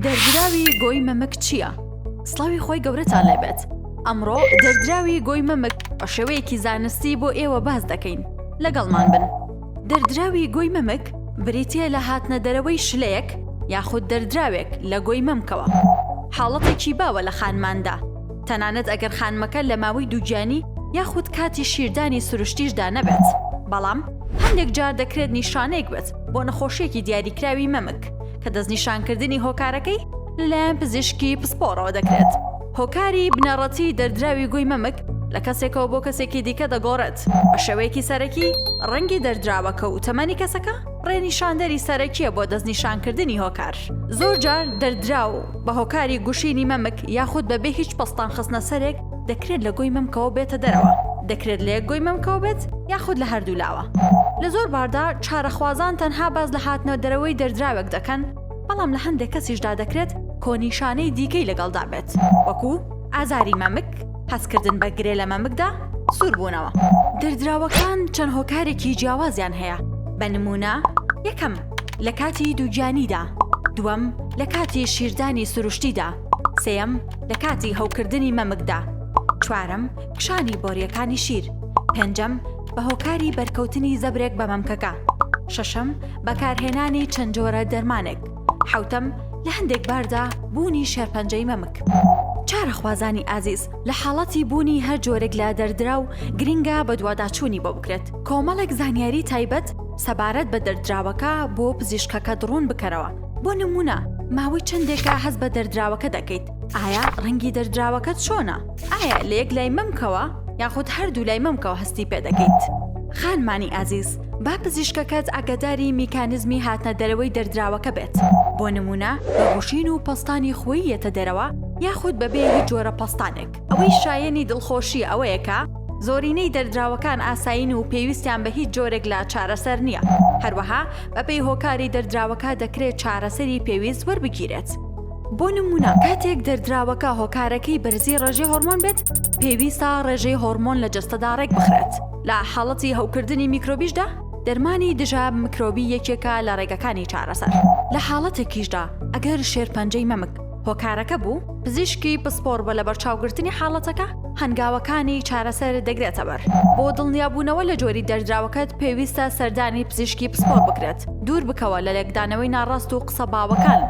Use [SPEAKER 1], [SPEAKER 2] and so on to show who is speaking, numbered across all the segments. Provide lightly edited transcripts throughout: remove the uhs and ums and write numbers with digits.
[SPEAKER 1] دەردراوی گۆی مەمک چییە؟ سڵاوی خۆی گەورەتان لێبێت ئەمڕۆ دەردراوی گۆی مەمک بە شێوەیەکی زانستی بۆ ئێوە باس دەکەین لەگەڵمان بن. دەردراوی گۆی مەمک بریتییە لە هاتنە دەرەوەی شلەیەک یاخود دەردراوێک لە گۆی مەمکەوە. حاڵەتێکی باوە لە خانماندا، تەنانەت ئەگەر خانمەکە لە ماوەی دووگیانی یاخود کاتی شیردانی سروشتیشدا نەبێت، بەڵام هەندێک جار دەکرێت نیشانەیەک بێت بۆ نەخۆشییەکی دیاریکراوی مەمک کە دەستنیشانکردنی هۆکارەکەی لەلایەن پزیشکی پسپۆڕەوە دەکرێت. هۆکاری بنەڕەتی دەردراوی گۆی مەمک لە کەسێکەوە بۆ کەسێکی دیکە دەگۆڕێت، بە شێوەیەکی سەرەکی ڕەنگی دەردراوەکە و تەمەنی کەسەکە ڕێنیشاندەری سەرەکییە بۆ دەستنیشانکردنی هۆکار. زۆرجار دەردراو بە هۆکاری گوشینی مەمک یاخود بەبێ هیچ پەستان خستنە سەرێک دەکرێت لە گۆی مەمکەوە بێتە دەرەوە، دەکرێت لە یەک گۆی مەمکەوە بێت یاخود لە هەردوو لاوە. لە زۆر باردا چارەخوازان تەنها باس لە هاتنە دەرەوەی دەردراوێک دەکەن، بەڵام لە هەندێک کەسیشدا دەکرێت کۆنیشانەی دیکەی لەگەڵدا بێت وەکو، ئازاری مەمک، هەستکردن بە گرێ لە مەمکدا، سووربوونەوە. دەردراوەکان چەند هۆکارێکی جیاوازیان هەیە، بە نموونە، یەکەم، لە کاتی دووگیانیدا، دووەم، لە کاتی شیردانی سروشتیدا، سێیەم، لە کاتی هەوکردنی مەمکدا، چوارەم، کشانی بۆرییەکانی شیر، پێنجەم، بە هۆکاری بەرکەوتنی زەبرێک بە مەمکەکە، شەشەم، بەکارهێنانی چەند جۆرە دەرمانێک، حەوتەم، لە هەندێک باردا بوونی شێرپەنجەی مەمک. چارەخوازانی ئازیز، لە حاڵەتی بوونی هەر جۆرێک لە دەردراو، گرنگە بەدواداچوونی بۆ بکرێت. کۆمەڵێک زانیاری تایبەت سەبارەت بە دەردراوەکە بۆ پزیشکەکەت ڕوون بکەرەوە. بۆ نموونە، ماوەی چەندێکە هەست بە دەردراوەکە دەکەیت؟ ئایا ڕەنگی دەردراوەکەت چۆنە؟ ئایا لە یەک لای مەمکەوە یاخود هەردوو لای مەمکەوە هەستی پێ دەکەیت؟ خانمانی ئازیز، با پزیشکەکەت ئاگاداری میکانیزمی هاتنە دەرەوەی دەردراوەکە بێت، بۆ نموونە بە گوشین و پەستانی خۆی یەتە دەرەوە یاخود بەبێ هیچ جۆرە پەستانێک. ئەوەی شایەنی دڵخۆشییە ئەوەیە کە زۆرینەی دەردراوەکان ئاسایین و پێویستیان بە هیچ جۆرێک لە چارەسەر نییە، هەروەها بەپێی هۆکاری دەردراوەکە دەکرێت چارەسەری پێویست وەربگیرێت. بۆ نموونە کاتێک دەردراوەکە هۆکارەکەی بەرزی ڕێژەی هۆرمۆن بێت، پێویستە ڕێژەی هۆرمۆن لە جەستەدا ڕێکبخرێت. لە حاڵەتی هەوکردنی میکرۆبیشدا، دەرمانی دژە مکرۆبی یەکێکە لە ڕێگەکانی چارەسەر. لە حاڵەتێکیشدا ئەگەر شێرپەنجەی مەمک هۆکارەکە بوو، پزیشکی پسپۆڕ بە لەبەرچاوگرتنی حاڵەتەکە هەنگاوەکانی چارەسەر دەگرێتەبەر. بۆ دڵنیابوونەوە لە جۆری دەردراوەکەت پێویستە سەردانی پزیشکی پسپۆڕ بکرێت. دوور بکەوە لە لێکدانەوەی ناڕاست و قسە باوەکان.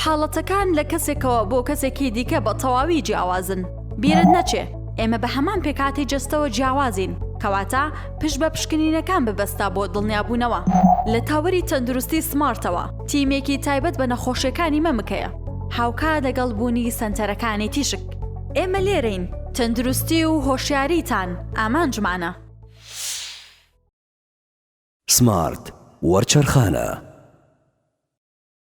[SPEAKER 1] حاڵەتەکان لە کەسێکەوە بۆ کەسێکی دیکە بە تەواوی جیاوازن. بیرت نەچێ ئێمە بە هەمان پێکهاتەی جەستەوە جیاوازین، کەواتە پشت بە پشکنینەکان ببەستە بۆ دڵنیابوونەوە. لە تاوەری تەندروستی سمارتەوە تیمێکی تایبەت بە نەخۆشیەکانی مەمک هەیە، هاوکات لەگەڵ بوونی سەنتەرەکانی تیشک. ئێمە لێرەین، تەندروستی و هۆشیاریتان ئامانجمانە.
[SPEAKER 2] سمارت وەرچەرخانە.